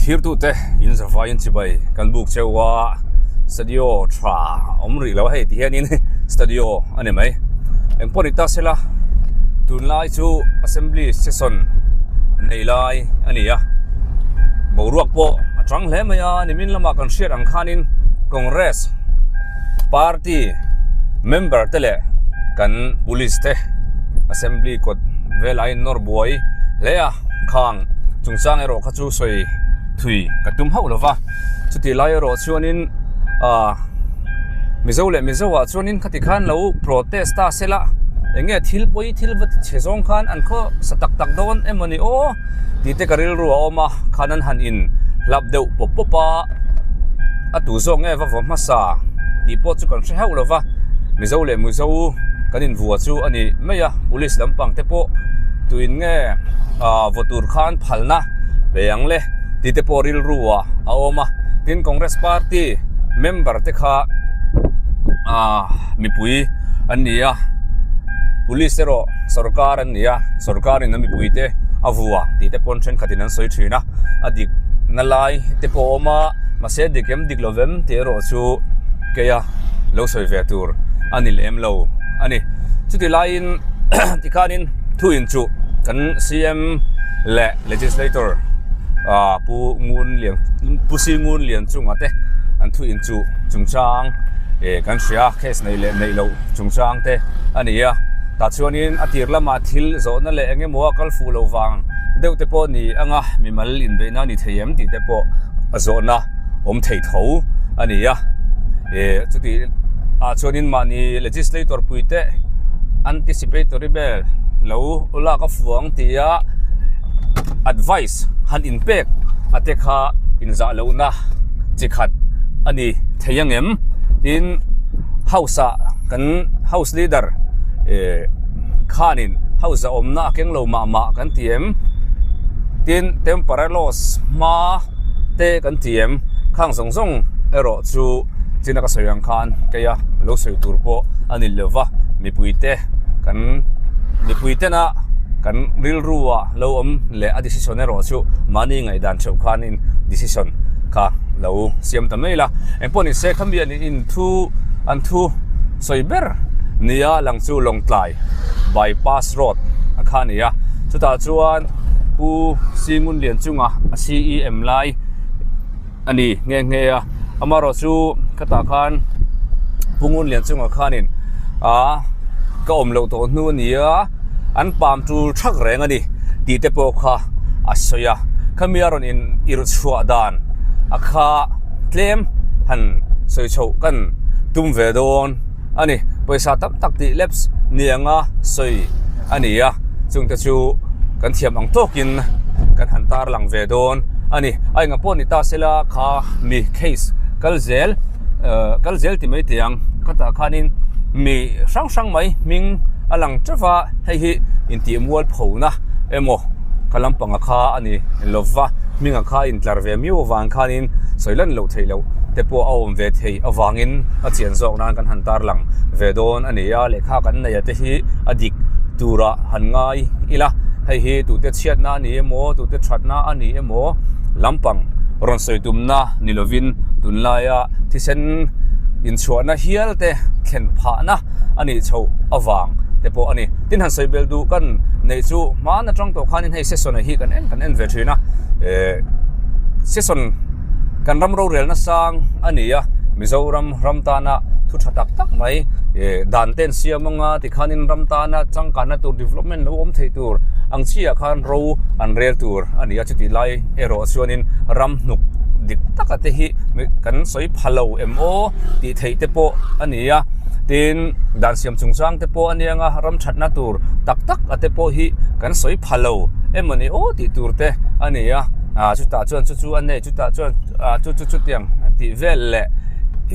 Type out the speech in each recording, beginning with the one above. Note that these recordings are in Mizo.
Thirtute in zavaiin chibai kan buk cheu a, studio tha awm rih lo a hei ti hianin studio a ni mai. Engpawh ni ta sela tunlai chu assembly session nei lai a ni a, boruak pawh a chang hle mai a, nimin lamah kan hriat ang khanin Congress party member te leh kan police te assembly kawt velah in nawr buai hle a khang chungchang erawh kha chu sawi thui ka tum hauh lo va chutih lai erawh chuanin ah mizo leh mizo ah chuanin khati khan lo protest ta sela eng nge thil pawi thil va ti chhe zawng khan an khaw sa tak tak dawn emaw ni aw tih te ka rilru a awm a khan an han in hlap deuh pawp pawp a a tu zawk nge va vaw hmasa tih pawh chu kan hre hauh lo va mizo leh mizo kan invua chu a ni mai a police lampang te pawh tuin nge ah vaw tur khan phalna pe ang le tih te pawh rilru ah a awm a tin congress party member te kha ah mipui an ni a police erawh sorkar an ni a sorkar in a mipui te a vua tih te pawn thenkhat in an sawi thin a a dik na lai te pawh a awm a mahse dik em dik lovem tih erawh chu keia lo sawi ve tur a ni lem lo a ni chuti laiin tikhanin thu in chuh kan C_M leh legislator ah pu ngun lian pu si ngun lian chunga te an thu in chuh chungchang eh kan hria case neih leh neih loh chungchang te a ni a tah chuanin a tir lamah thil zawhna leh eng emaw a kal fuh loh vang deuh te pawh ni anga mimal inbeihna a ni thei em tih te pawh a zawhna awm thei tho a ni a eh chuti ah chuanin mahni legislator pui te anticipatory bail lo lak a fuang tia advice han inpek a te kha inzah lohna chi khat a ni thei ang em tin house ah kan house leader eh khanin house a awmna a keng lo mah mah kan ti em tin temporary laws hma te kan ti em khang zawng zawng erawh chu china ka sawi ang khan keia lo sawi tur pawh a ni lo va mipui te kan mipui tena kan rilru ah lo awm leh a decision erawh chu mahni ngaihdan theuh khanin decision kha lo siam ta mai la engpawh ni se khami an in thu an thu sawi ber nia lang chu Lawngtlai bypass road a kha a ni a chutah chuan Pu Singunlian chunga a C_E_M lai a ni nghe nghe a amaherawh chu khatah khan Pu Ngunlian chungah khanin ah ka awm loh tawh hnu a ni a an pam tul thak reng a ni tih te pawh kha a sawi a khami a rawn in irh chhuah dan a kha tlem han sawi chhoh kan tum ve dawn a ni pawisa tam tak tih lapse ni anga sawi a ni a chungte chu kan thiam ang tawkin kan han tarlang ve dawn a ni a enga pawh ni ta sela kha mi case kal zel eh kal zel ti mai teh ang khatah khanin mi hrang hrang mai hming a lang teuh va hei hi intih mual phona emaw kha lampanga kha a ni lova hminga kha a intlar ve miau avang khanin sawi lan loh theih loh te pawh a awm ve thei avangin a chian zawk nan kan han tarlang ve dawn a ni a lehkha kan neih a te hi a dik turah han ngai ila hei hi tute chhiatna a ni emaw tute thatna a ni emaw lampang rawn sawi tumna ni lovin tunlaia thisen inchhuahna hial te thlen phahna a nih chhoh avang te pawh a ni. Tin han sawi bel duh kan neih chu hman atang tawh khanin hei session hi kan en kan en ve thin a eh session kan ram rorelna sang a ni a Mizoram ram tana thu tha tak tak mai eh dan te an siam anga tikhanin ram tana changkanna tur development lo awm thei tur ang chiah khan ro an rel tur a ni a chutih lai erawh chuanin ram hnuk dik taka te hi kan sawi pha lo em aw tih theih te pawh a ni a tin dan siam chungchang te pawh a nia nga ram thatna tur tak tak a te pawh hi kan sawi pha lo emaw ni aw tih tur te a ni a ah chutah chuan chu chu a nei chutah chuan ah chu chu chutiang tih vel leh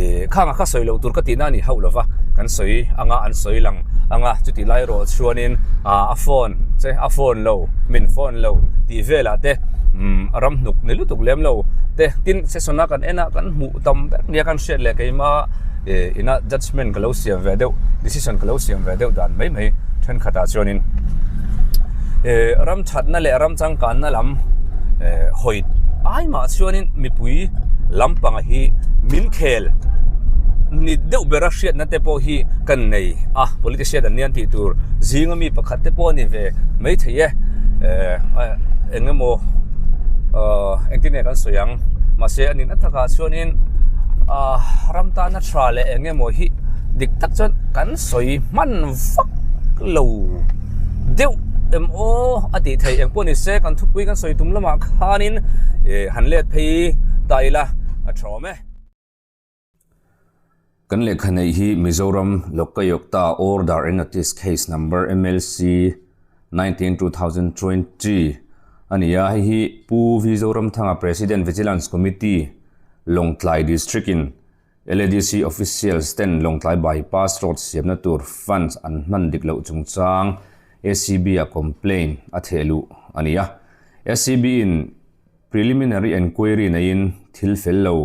ih khang a kha sawi loh tur ka tihna a ni hauh lova kan sawi anga an sawi lang anga chutih lai erawh chuanin ah a phone che a phone lo min phone lo tih velah te umm ram hnuk ni lutuk lem lo te tin session a kan en a kan hmuh tam ber nia kan hriat leh keima ih ina judgement ka lo siam ve deuh decision ka lo siam ve deuh dan mai mai thenkhatah chuanin ih ram thatna leh ram changkanna lam eh hawi ai mah chuanin mipui lampanga hi min khel ni deuh bera hriatna te pawh hi kan nei a politician an nia tih tur zinga mi pakhat te pawh a ni ve maithei e eh eng emaw ah engtin nge kan sawi ang mahse a nihna takah chuanin ah ram tana tha leh eng emaw hi dik tak chuan kan sawi hman vak lo deuh em aw a tih theih eng pawh ni se kan thupui kan sawi tum lamah khanin ih han let phei ta ila a tha awm e. Kan lehkha neih hi Mizoram Lokayukta Order and Notice Case Number MLC 19 2020 a ni a, hei hi Pu V Zoramthanga President Vigilance Committee Lawngtlai District in LADC officials ten Lawngtlai Bypass Road siamna tur funds an hman dik loh chungchang ACB ah complaint a theh luh a ni a. ACB in preliminary enquiry neiin thil fel lo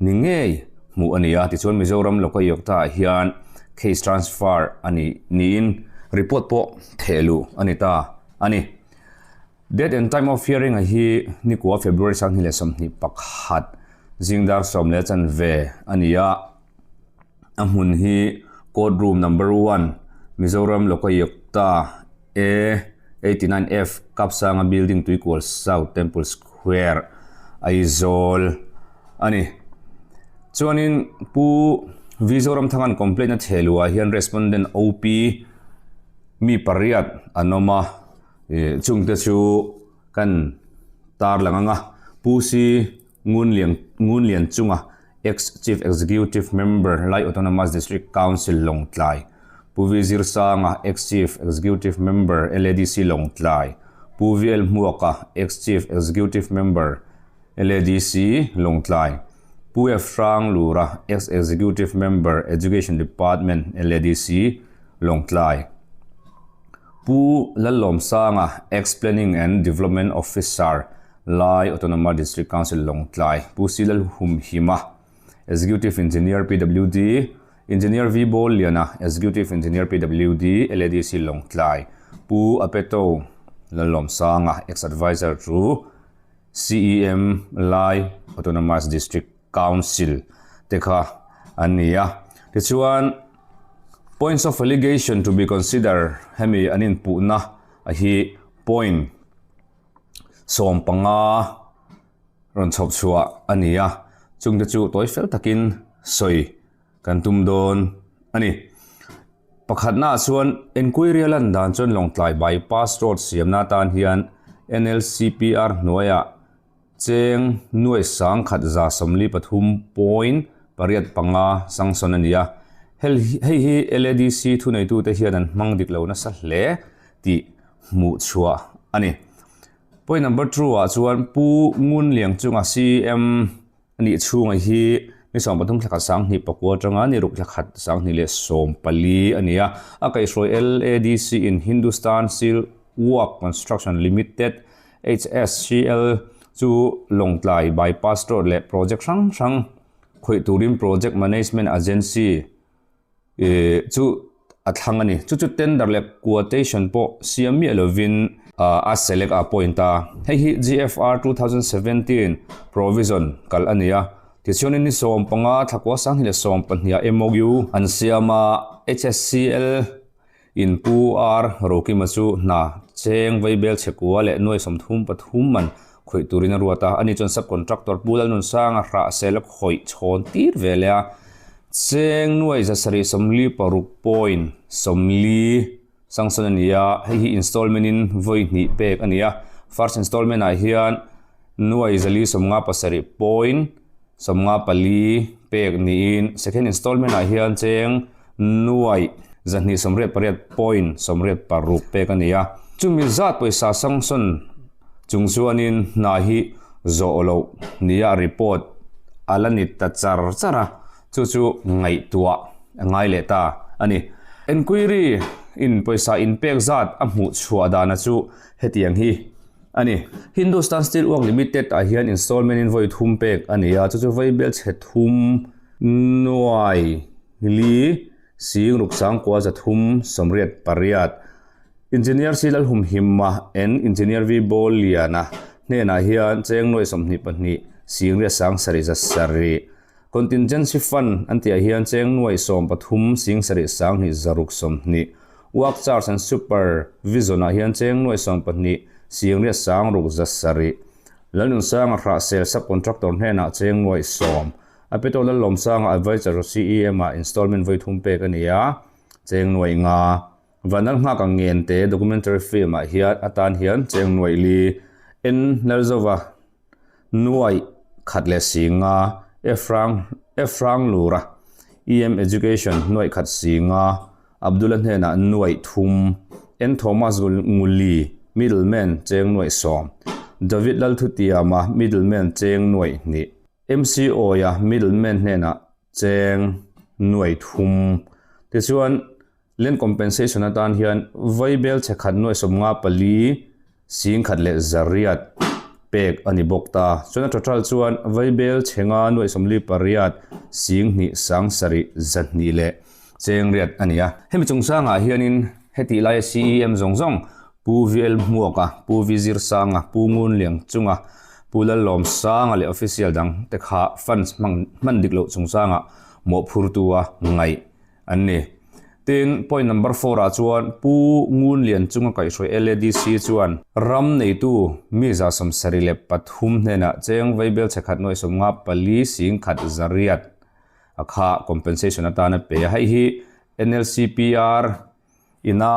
ni ngei hmuh a ni a, tichuan Mizoram Lokayukta ah hian case transfer a ni niin report pawh theh luh a ni ta a ni. Date and time of hearing a hi nikua February 2021 zingdar 10:15 a ni a, a hmun hi court room number 1 Mizoram Lokayukta A 89F Kapsanga building Tuikual South Temple Square Aizawl a ni. Chuanin Pu V Zoramthanga'n complaint a thehluah hian respondent OP mi pariat an awm a. Ih chungte chu kan tarlang ang a, Pu Si Ngunliang Ngunlian chunga Ex Chief Executive Member Lai Autonomous District Council Lawngtlai, Pu V Zirsanga Ex Chief Executive Member LADC Lawngtlai, Pu VL Hmuaka Ex Chief Executive Member LADC Lawngtlai, Pu F Hranglura Ex Executive Member Education Department LADC Lawngtlai. Pu Lallawmsanga, Ex-Planning and Development Officer, Lai Autonomous District Council Lawngtlai, Pu Si Lalhumhima, Executive Engineer, PWD, Engineer V Bawlliana, Executive Engineer, PWD, LADC Lawngtlai, Pu Apeto Lallawmsanga, Ex-Adviser to CEM, Lai Autonomous District Council te kha an ni a. Tichuan, Points of allegation to be considered hemi an inpuhna a hi point 15 rawn chhawp chhuah a ni a, chungte chu tawi fel takin sawi kan tum dawn a ni. Pakhatnaah chuan enquiry a lan dan chuan Lawngtlai Bypass Road siamna atan hian NLCPR hnuaiah Cheng nuai 1143.85 sanction a ni a, hei hi LADC thuneitute hian an hmang dik lo nasa hle tih hmuh chhuah a ni. Point number two ah chuan Pu Ngunliang chunga CM a nih chhunga hi ni 13 thla khat 2009 atanga ni ruk thla khat 2014 a ni a, a kaihhruai LADC in Hindustan Steel Work Construction Limited HSCL chu Lawngtlai Bypass Road leh project hrang hrang khawih turin Project Management Agency chu a thlang a ni. Chu chu tender leh quotation pawh siam miah lovin a select a appoint a. Hei hi GFR 2017 provision kalh a ni a. Tichuanin ni 15 thlakua 2012 ah MOU an siam a, HSCL In Pu Ar Rokima chu hna cheng vaibel chhekua leh nuai 33 man khawih turin a ruat a, ani chuan sub-contractor Pu Lalnunsanga hrah sel a khawih chhawn tir ve leh a, cheng nuai 746 point 40 sanction a ni a, hei hi installment in vawi hnih pek a ni a, first installment ah hian nuai 457 point 54 pek niin second installment ah hian cheng nuaih 288 point 86 pek a ni a. Chumi zat pawisa sanction chung chuanin hna hi zawh loh nia report a la ni ta char char a, chu chu ngaihtuah a ngai leh ta a ni. Enquiry in pawisa inpek zat a hmuh chhuah dana chu hetiang hi a ni. Hindustan Steel Work Limited ah hian installment in vawi thum pek a ni a, chu chu vawi bel chhe thum nuai li sing ruk sangkua 388 Engineer C Lalhumhima and Engineer V Bawlliana hnenah hian cheng nuai 22 singriat 70 7. Contingency Fund an tihah hian cheng nuai 13 7 sang 2 6 20. Work Charge and Supervision ah hian cheng nuai 12 singriat sang ruk 7. Lalnunsanga Hrahsel Sub-Contractor hnenah cheng nuai 10. A petu Lallawmsanga Adviser CEM ah installment vawi thum pek a ni a, cheng nuai 5. Vanlal nghak ang ngen te documentary film ah hian atan hian cheng nuai li en Lalzova nuai khat leh 5 Efrang Efrang Lura EM Education nuai khat 5 Abdullah hnenah nuai thum N Thomas Nguli middleman cheng nuai 10 David Lalthutiama middleman cheng nuai 2 MC Awia middleman hnenah cheng nuai thum tichuan Land compensation atan hian vaibel chhe khat nuai 54 sing khat leh zariat pek a ni bawk ta. Chuan a total chuan vaibel chhe nga nuai 48 sing hnih sang sarih 200 leh cheng riat a ni a. Hemi chungchangah hianin hetih laia CEM zawng zawng Pu VL Hmuaka, Pu V Zirsanga, Pu Ngunliang Chunga, Pu Lallawmsanga leh official dang te kha funds hmang hman dik loh chungchangah mawhphurtu a ngaih an ni. Tin, point number four ah chuan Pu Ngunlian chunga kaihhruai LADC chuan ram neitu mi 73 hnenah cheng vaibel chhe khat nuai 54 sing khat zariat a kha compensation atana pe a. Hei hi NLCPR ina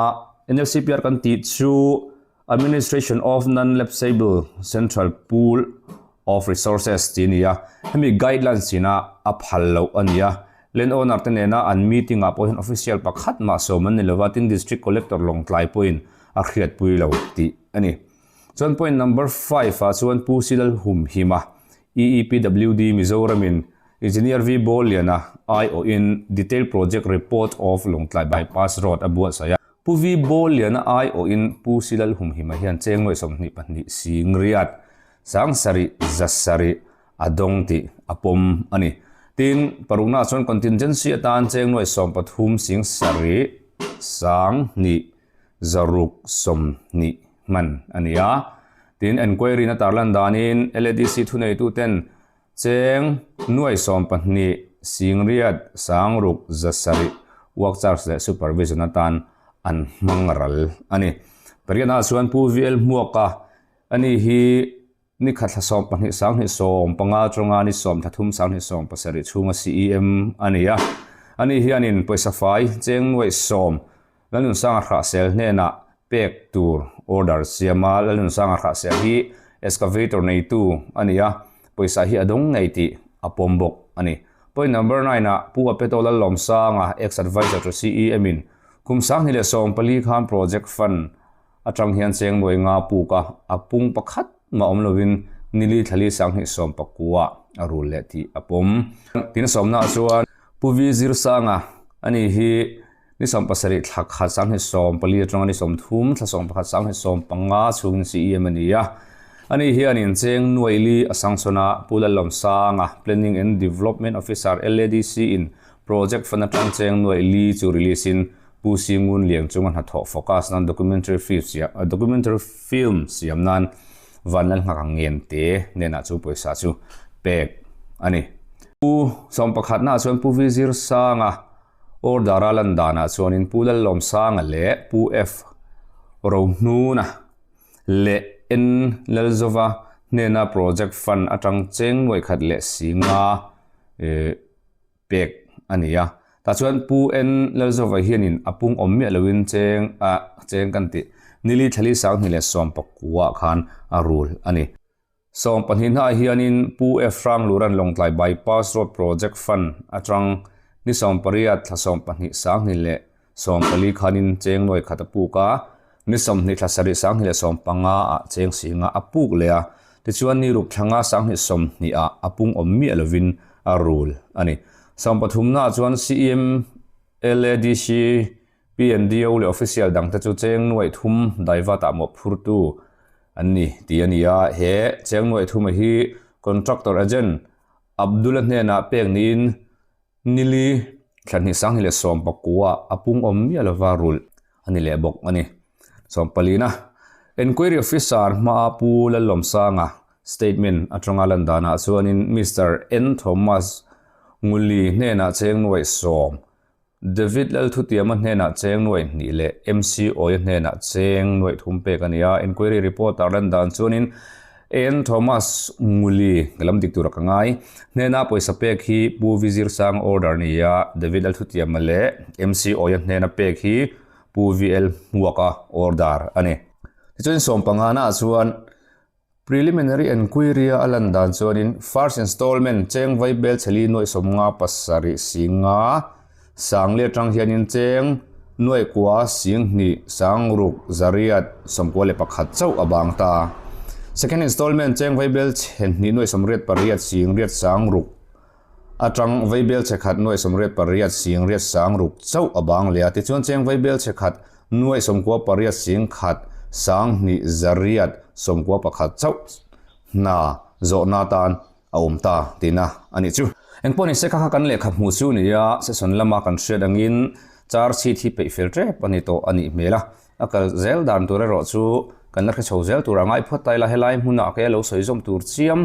NLCPR kan tih chu Administration of Non-Lapsable Central Pool of Resources tih a ni a, hemi guidelines ina a phal loh a ni a. Land owner te nena an meeting ah pawh hian official pakhat mah sawm an ni lova, tin District Collector Lawngtlai pawhin a hriatpui lo tih a ni. Chuan point number 5 ah chuan Pu Silal Humhima, EEPWD Mizoramin Engineer V Bawlliana aiawhin Detailed Project Report of Lawngtlai Bypass Road a buatsaih a. Pu V Bawlliana aiawhin Pu Silal Humhima hian cheng nuai 22 sing riat sang sarih 700 a dawng tih a pawm a ni. Tin, paruknaah chuan contingency atan cheng nuai 13 sing sarih sang hnih 620 hman a ni a. Tin, enquiry na tarlan danin LADC thuneituten cheng nuai 12 sing riat sang ruk 700 work charge leh supervision atan an hmang ral a ni. Pariatnaah chuan Pu VL Hmuaka ani hi ni khat thla 12 sang hnih 15 atanga ni 13 sang hnih 17 chhunga CEM a ni a. Ani hianin pawisa fai cheng nuai 10 Lalnunsanga Hrahsel hnenah pek tur order siam a, Lalnunsanga Hrahsel hi excavator neitu a ni a, pawisa hi a dawng ngei tih a pawm bawk a ni. Point number 9 ah Pu Apeto Lallawmsanga ex-advisor to CEM in kum 2014 khan project fund atang hian cheng nuai nga puk a, a pung pakhat mah awm lovin nili thlali 20 19 a rul leh tih a pawm. Tin sawmnaah chuan Pu V Zirsanga ani hi ni 17 thla khat 20 14 atanga ni 30 thla 11 20 15 chhungin CEM a ni a. Ani hianin cheng nuai li a sanction a, Pu Lallawmsanga Planning and Development Officer LADC in project fund atang cheng nuai li chu release in Pu Singun Liang chunga hnathawh focus nan documentary film siam documentary film siam nan Vanlal nghak ang ngen te hnenah chu pawisa chu pek a ni. Pu 11 naah chuan Pu V Zirsanga order a lan danah chuanin Pu Lallawmsanga leh Pu F Rohnuna leh N Lalzova hnena project fund atang cheng nuai khat leh 5 pek a ni a. Tah chuan Pu N Lalzova hianin a pung awm miah loin cheng a cheng kan tih nili thlali 20 leh 19 khan a rul a ni. 12 hnaah hianin Pu F Hrangluran Lawngtlai Bypass Road Project Fund atang ni 18 thla 12 20 leh 14 khanin cheng nuai khat a puk a, ni 20 thla 7 20 leh 15 ah cheng 5 a puk leh a. Tichuan ni ruk thla nga 20 20 ah a pung awm miah lovin a rul a ni. 13 naah chuan CEM LADC PNDO leh official dangte chu cheng nuai thum daivatah mawhphurtu an ni tih a ni a. He cheng nuai thuma hi contractor agent Abdullah hnenah pek niin nili thla hnih 20 leh 19 a pung awm miah lova rulh a ni leh bawk a ni. 14 na. Enquiry Officer hmaa Pu Lallawmsanga statement atanga lan danah chuanin Mister N Thomas Nguli hnenah cheng nuaih sawm, David Lalthutiama hnenah cheng nuaih hnih leh MC Awia hnenah cheng nuaih thum pek a ni a. Enquiry report ah lan dan chuanin N Thomas Nguli ka lam dik tura ka ngai hnena pawisa pek hi Pu Vizir Sang order a ni a, David Lalthutiama leh MC Awia hnena pek hi Pu VL Hmuaka order a ni. Tichuan sawmpangana ah chuan Preliminary Enquiry-a a lan dan chuanin First Installment cheng vaibel chheli nuaih sawmnga pasarih singa sangli atang hianin cheng nuaih kua sing hnih sang ruk zariat sawmkua leh pakhat chauh a bang ta. Second Installment cheng vaibel chhe hnih nuaih sawmriat pariat sing riat sang ruk atang vaibel chhe khat nuaih sawmriat pariat sing riat sang ruk chauh a bang leh a. Tichuan cheng vaibel chhe khat Nuaih 98 sing khat sang hnih zariat 91 chauh hna zawhna atan a awm ta tihna a nih chu. Engpawh ni se kha kha kan lehkha hmuh chu ni a, session lama kan hriat angin charge sheet hi peih fel tep a ni tawh a nih hmel a, a kal zel dan tur erawh chu kan la hre chho zel tur a ngai phawt ta ila helai hmunah kei a lo sawi zawm tur chiam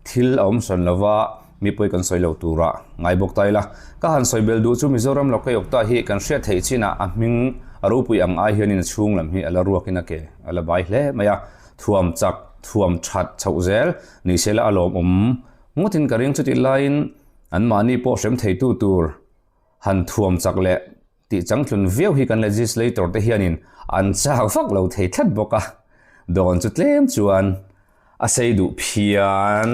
thil a awm sawn lova mipui kan sawi lo tura ngai bawk ta ila. Ka han sawi bel duh chu Mizoram Lokayukta hi kan hriat theih chinah a hming a ropui ang ai hianin a chhung lam hi a la ruakin a ke a la bai hle mai a, thuam chak thuam that chhoh zel ni sela a lawmawm ngawtin ka ring chutih laiin anmahni pawh hrem theitu tur han thuam chak leh tih changtlun viau hi kan legislator te hianin an chak vak lo thei tlat bawk a, dawn chu tlem chuan a sei duh phian.